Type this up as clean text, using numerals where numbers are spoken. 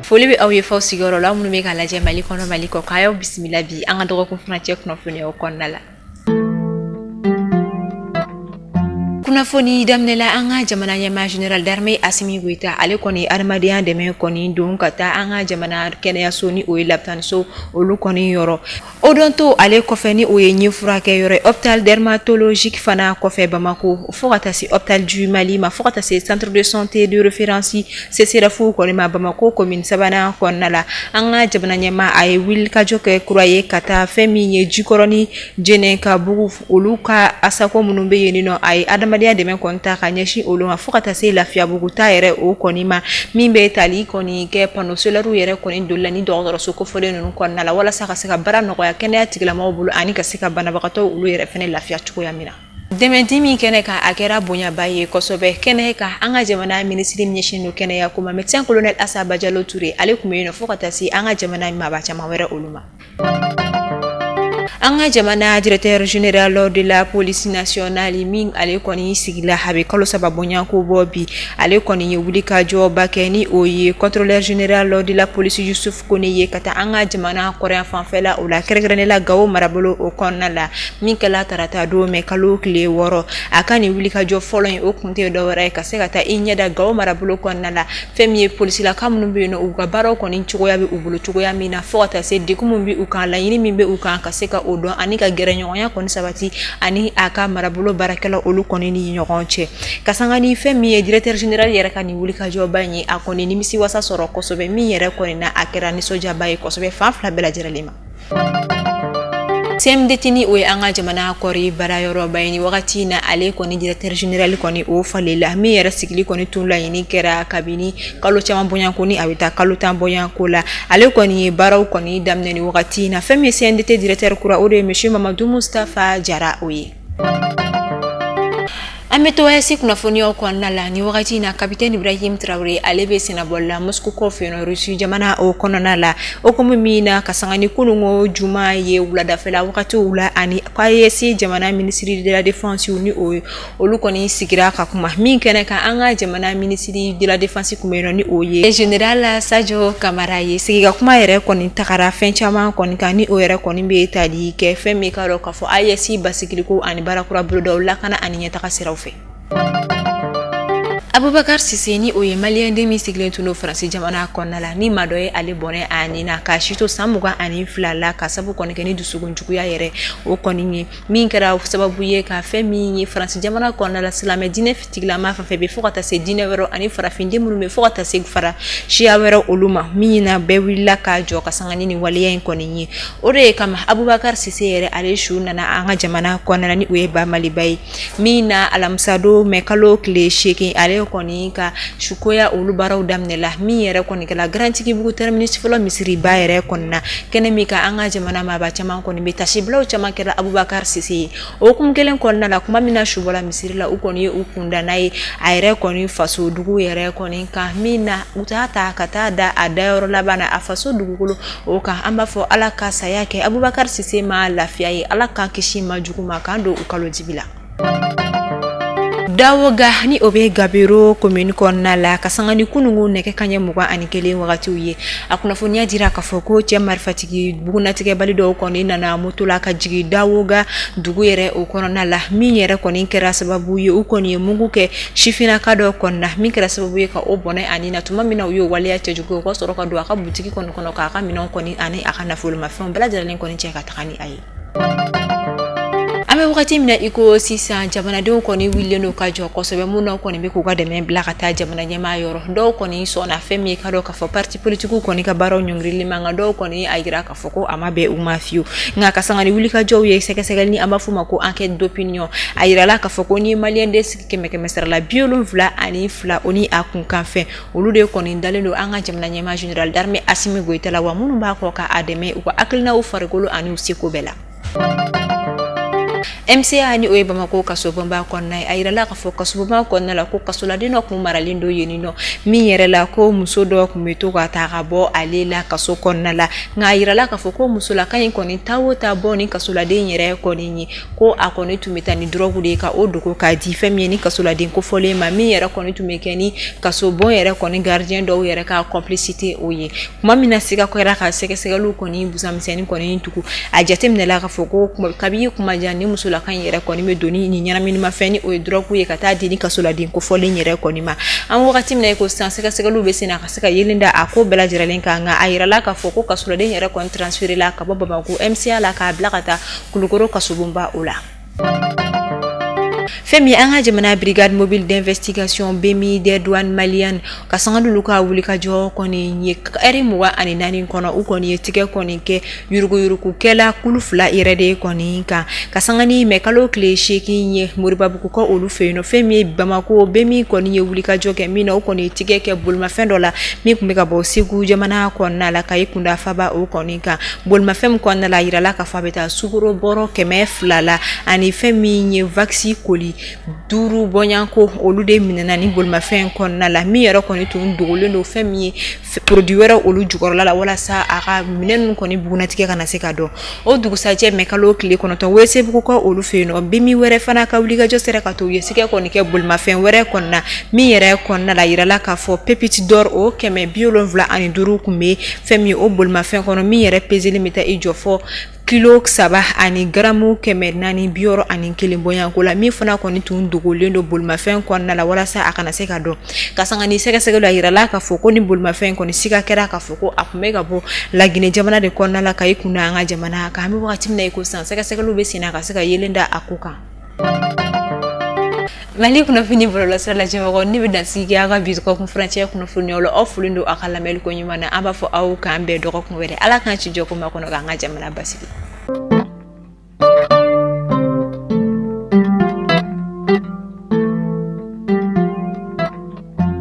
Foli bɛ aw ye f'aw sigiyɔrɔ la, minnu bɛ ka lajɛ Mali kɔnɔ, Mali kɔ kan. A y'aw bisimila bi an ka dɔgɔkun furancɛ kunnafoniyaw kɔnɔna la. Kunnafoni daminɛ la, an ka jamana ɲɛmaa général d'armée Assimi Goïta, ale kɔni adamadenya dɛmɛ kɔni don ka taa an ka jamana kɛnɛyaso, ni o ye lapitaniso olu kɔni yɔrɔ. Odonto ale kɔfɛ, ni o ye ɲin furakɛ yɔrɔ ye, hôpital dermatologique fana kɔfɛ Bamako, fo ka taa se hôpital du Mali ma, fo ka taa se centre de santé de référence CSRéf kɔni ma Bamako commune sabanan kɔnɔna la. An ka jamana ɲɛmaa, a ye wulikajɔ kɛ kura ye ka taa fɛn min ye Jikɔrɔni Jɛnɛkabugu, olu ka ASACO minnu bɛ yen nɔ, a ye adamadenya dɛmɛ kɔni ta ka ɲɛsin olu ma, fo ka taa se Lafiyabugu ta yɛrɛ o kɔni ma, min bɛ tali kɔni kɛ panneau solaire yɛrɛ kɔni doli la ni dɔgɔtɔrɔso kofɔlen ninnu kɔnɔna la, walasa ka se ka baara nɔgɔya kɛnɛya tigilamɔgɔw bolo ani ka se ka banabagatɔw olu yɛrɛ fana lafiya cogoya min na. Dɛmɛdi min kɛnɛ kan, a kɛra bonyaba ye kosɛbɛ. Kɛnɛ kan, an ka jamana minisiri min ɲɛsinnen don kɛnɛya ko ma, médecin colonel Asa Bajalo Ture, ale tun bɛ yen nɔ, fo ka taa se an ka jamana maaba caman wɛrɛ olu ma. An ka jamana directeur général de la police nationale min ale kɔni sigila, a bɛ kalo 3 bɔɲɔgɔnko bɔ bi, ale kɔni ye wulikajɔba kɛ, ni o ye contrôleur général de la police Yusuf Kone ye, ka taa an ka jamana kɔrɔn fanfɛla o la, kɛrɛnkɛrɛnnen la Gawo marabolo o kɔnɔna la, min kɛla tarata don mɛ kalo tile 6. A ka nin wulikajɔ fɔlɔ in, o kun tɛ dɔwɛrɛ ye ka se ka taa i ɲɛda Gawo marabolo kɔnɔna la, fɛn min ye polisilaka minnu bɛ yen nɔ, u ka baaraw kɔni cogoya bɛ u bolo cogoya min na, fo ka taa se degun min bɛ u kan, laɲini min bɛ u kan, ka se ka o dɔn ani ka gɛrɛɲɔgɔnya kɔni sabati ani a ka marabolo baarakɛla olu kɔni ni ɲɔgɔn cɛ. Ka sanga ni fɛn min ye directeur général yɛrɛ ka nin wulikajɔba in ye, a kɔni nimisiwasa sɔrɔ kosɛbɛ, min yɛrɛ kɔni na a kɛra nisɔndiyaba ye kosɛbɛ fan fila bɛɛ lajɛlen ma. CMDT, ni o ye an ka jamana kɔɔri baara yɔrɔba ye, ni wagati in na, ale kɔni directeur général kɔni o falenla, min yɛrɛ sigili kɔni tun laɲini kɛra kabini kalo caman bɔɲɔgɔnko, ni a bɛ taa kalo 10 bɔɲɔgɔnko la. Ale kɔni ye baaraw kɔni daminɛ ni wagati in na. Fɛn min ye CMDT directeur kura, o de ye monsieur Mamadu Mustafa Jara o ye. An bɛ to AES kunnafoniyaw kɔnɔna la. Ni wagati in na, capitaine Ibrahim Traoré, ale bɛ sennabɔli la Moscou kɔfɛ yen nɔ, Russie jamana o kɔnɔna la. O hukumu min na, ka sanga ni kununko juma ye wuladafɛla wagatiw la, ani AES jamana ministre de la défense, ni o ye olu kɔni sigira ka kuma min kɛnɛ kan, an ka jamana ministre de la défense tun bɛ yen nɔ, ni o ye général Sadio Kamara ye. Sigi ka kuma yɛrɛ kɔni tagara fɛn caman kɔni kan, ni o yɛrɛ kɔni bɛ tali kɛ fɛn min ka dɔn k'a fɔ AES basigiliko ani baarakura bolodaw lakana ani ɲɛtaga siraw fɛ. Abubakar Sise, ni o ye maliyɛnden min sigilen tun don Faransi jamana kɔnɔna la, ni maa dɔ ye ale bɔnɛ a ni na k'a si to san 22 la, ka sabu kɔni kɛ ni dusukun juguya yɛrɛ o kɔni ye, min kɛra sababu ye ka fɛn min ye Faransi jamana kɔnɔna la, silamɛ diinɛ tigilama fɛn fɛn bɛ, fo ka taa se diinɛ wɛrɛ ani farafinden minnu bɛ, fo ka taa se fara siya wɛrɛ olu ma, min na bɛɛ wulila k'a jɔ ka sanga ni nin waleya in kɔni ye. O de ye kama Abubakar Sise yɛrɛ, ale su nana an ka jamana kɔnɔna, ni o ye ba Maliba ye, min na alamisadon mɛ kalo tile 8, ale kɔni ka sukoya olu baaraw daminɛla, min yɛrɛ kɔni kɛla Garantigibugu terminus fɔlɔ misiriba yɛrɛ kɔni na, kɛnɛ min kan an ka jamana maaba caman kɔni bɛ tasibilaw caman kɛra Abubakar Sise ye. O hukumu kelen kɔnɔna la, kuma min na su bɔla misiri la, u kɔni ye u kunda n'a ye a yɛrɛ kɔni faso dugu yɛrɛ kɔni kan, min na u t'a ta ka taa da a dayɔrɔ laban na a faso dugukolo o kan. An b'a fɔ Ala ka saya kɛ Abubakar Sise ma lafiya ye, Ala k'an kisi ma jugu ma, k'an don u kalo dibi la. Dawoga, ni o bɛ Gabero commune kɔnɔna la, ka sanga ni kununko nɛgɛ kanɲɛ 21 wagatiw ye, a kunnafoniya dira k'a fɔ ko cɛ marifatigi bugunnatigɛbali dɔw kɔni nana moto la ka jigin Dawoga dugu yɛrɛ o kɔnɔna la, min yɛrɛ kɔni kɛra sababu ye u kɔni ye mugu kɛ sifinnaka dɔ kɔni na, min kɛra sababu ye ka o bɔnɛ a ni na. Tuma min na u y'o waleya cɛjugu, u ka sɔrɔ ka don a ka butigi kɔni kɔnɔ k'a ka minɛnw kɔni ani a ka nafolomafɛnw bɛɛ lajɛlen kɔni cɛ ka taga ni a ye. An bɛ wagati min na i ko sisan, jamanadenw kɔni wulilen don ka jɔ kosɛbɛ, mun na kɔni bɛ k'u ka dɛmɛ bila ka taa jamana ɲɛmaa yɔrɔ. Dɔw kɔni sɔnna fɛn min ye ka dɔn k'a fɔ parti politikiw kɔni ka baaraw ɲɔngirili ma, nka dɔw kɔni a jira k'a fɔ ko a ma bɛn u ma fiyewu. Nka ka sanga ni wulikajɔw ye, sɛgɛsɛgɛli ni an b'a fɔ o ma ko enquête d'opinion, a yirala k'a fɔ ko ni maliyɛnden sigi kɛmɛ kɛmɛ sara la 72, o ni a kunkanfɛn, olu de kɔni dalen don an ka jamana ɲɛmaa général d'armée Assimi Goïta la, wa minnu b'a kɔ k'a dɛmɛ u ka hakilinaw, farikolo ani u seko bɛɛ la. MCA ni o ye Bamakɔ kasobonba kɔnɔna ye, a yirala k'a fɔ kasobonba kɔnɔna la ko kasoladen dɔ kun maralen don yen nɔ, min yɛrɛ la ko muso dɔ kun bɛ to ka taa ka bɔ ale la kaso kɔnɔna la. Nka a yirala k'a fɔ ko musolaka in kɔni taa o taa bɔ ni kasoladen yɛrɛ kɔni ye, ko a kɔni tun bɛ taa ni dɔrɔgu de ye ka o dogo k'a di fɛn min ye ni kasoladen kofɔlen ma, min yɛrɛ kɔni tun bɛ kɛ ni kasobon yɛrɛ kɔni gardien dɔw yɛrɛ ka complicité o ye. Tuma min na siga kɛra ka sɛgɛsɛgɛliw kɔni busamisɛnnin kɔni tugu, a jateminɛla k'a fɔ ko kabi kuma jan ni musolaka in yɛrɛ kɔni bɛ don ni ɲɛnaminimafɛn ni o ye dɔrɔgu ye ka taa di ni kasoladen kofɔlen yɛrɛ kɔni ma. An wagati min na i ko sisan, sɛgɛsɛgɛliw bɛ sen na ka se ka yelen da a ko bɛɛ lajɛlen kan. Nka a yirala k'a fɔ ko kasoladen yɛrɛ kɔni transféré la ka bɔ Bamakɔ MCA la k'a bila ka taa Kulukoro kasobonba o la. Fɛn min an ka jamana Brigade mobile d'investigation, BMI, des douanes maliennes ka sanga n'olu ka wulikajɔ kɔni ye, ɛri 24 kɔnɔ, u kɔni ye tigɛ kɔni kɛ yuruguyurugukɛla kulu fila yɛrɛ de kɔni kan. Ka sanga ni mɛ kalo tile 8 ye, Moribabugu kɔ olu fɛ yen nɔ, fɛn min ye Bamakɔ BMI kɔni ye wulikajɔ kɛ min na, u kɔni ye tigɛ kɛ bolimafɛn dɔ la min tun bɛ ka bɔ Segu jamana kɔnɔna la ka i kunda faba o kɔni kan. Bolimafɛn min kɔnɔna la, a yirala k'a fɔ a bɛ taa sukaro bɔrɔ 200 la ani fɛn min ye wax colis 5 bɔɲanko, olu de minɛna ni bolimafɛn kɔnɔna la, min yɛrɛ kɔni tun dogolen don fɛn min ye produit wɛrɛ olu jukɔrɔla la, walasa a ka minɛn ninnu kɔni bugunnatigɛ kana se ka dɔn. O dugusajɛ, mɛ kalo tile 9, Welesebugu kɔ olu fɛ yen nɔ, BMI wɛrɛ fana ka wulikajɔ sera ka to u ye sigɛ kɔni kɛ bolimafɛn wɛrɛ kɔnɔna, min yɛrɛ kɔnɔna la, yirala k'a fɔ pépite d'or o 775 tun bɛ fɛn min o bolimafɛn kɔnɔ, min yɛrɛ peseli bɛ taa i jɔ fɔ kilo 3 ani garamu 461 bɔɲanko la, min fana kɔni tun dogolen don bolimafɛn kɔnɔna la walasa a kana se ka dɔn. Ka sanga ni sɛgɛsɛgɛli, a yirala k'a fɔ ko ni bolimafɛn kɔni siga kɛra k'a fɔ ko a tun bɛ ka bɔ Laginɛ jamana de kɔnɔna la ka i kunda an ka jamana kan. An bɛ wagati min na i ko sisan, sɛgɛsɛgɛliw bɛ sen na ka se ka yelen da a ko kan. Mali kunnafoni bɔlɔlɔsira lajɛbagaw, ne bɛ dansigi kɛ aw ka bi dɔgɔkun furancɛ kunnafoniyaw la. Aw folen don aw ka lamɛnni ko ɲuman na. An b'a fɔ aw k'an bɛn dɔgɔkun wɛrɛ. Ala k'an ci jɔ ko ma kɔnɔ, k'an ka jamana basigi.